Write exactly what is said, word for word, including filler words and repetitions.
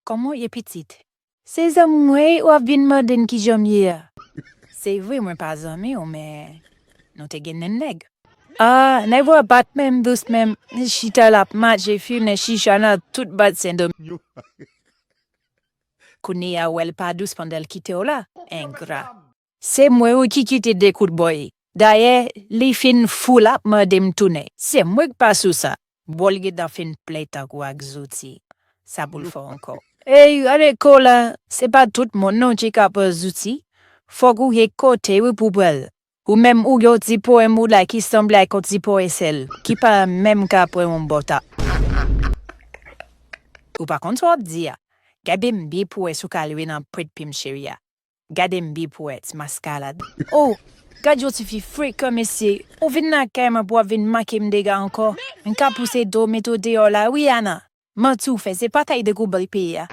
Kòman w ye, pitit? Se zanmi mwen w ap vin mande m kijan m ye a. Se vre mwen pa zanmi w, men nou te gen nenn nèg. Ah, nèg yo bat menm dous menm, chita l ap mache fimen chicha nan tout bat Sendomeng. Kounye a w wè l pa dous pandan l kite w la, engra. Se mwen wi ki kite de kout bòy. Dayè, li fin fou l ap mande m tounen. Se mwen k pa sou sa. Bòl gentan fin plen tankou ak zouti. Sa pou l fè ankò? Ey, gade ko la, se pa tout moun non ki ka pran zouti. Fòk ou gen kote wi pou pran l. Ou menm ou gen yon ti powèm ou la ki sanble ak yon ti pwen sèl, ki pa menm ka pran yon bòta. Ou pa konn sa w ap di a. Gade m byen pou wè si w ka lwe nan pwent pye m cheri a. Gade m byen pou wè ti maskarad. Oh, gad yon tifi frekan mesye. Ou vin lakay mwen pou w ap vin make m dega ankò. M ka pouse do w mete w deyò la wi Ana. Manti w fè, se pa tay de gwo bòl peyi a.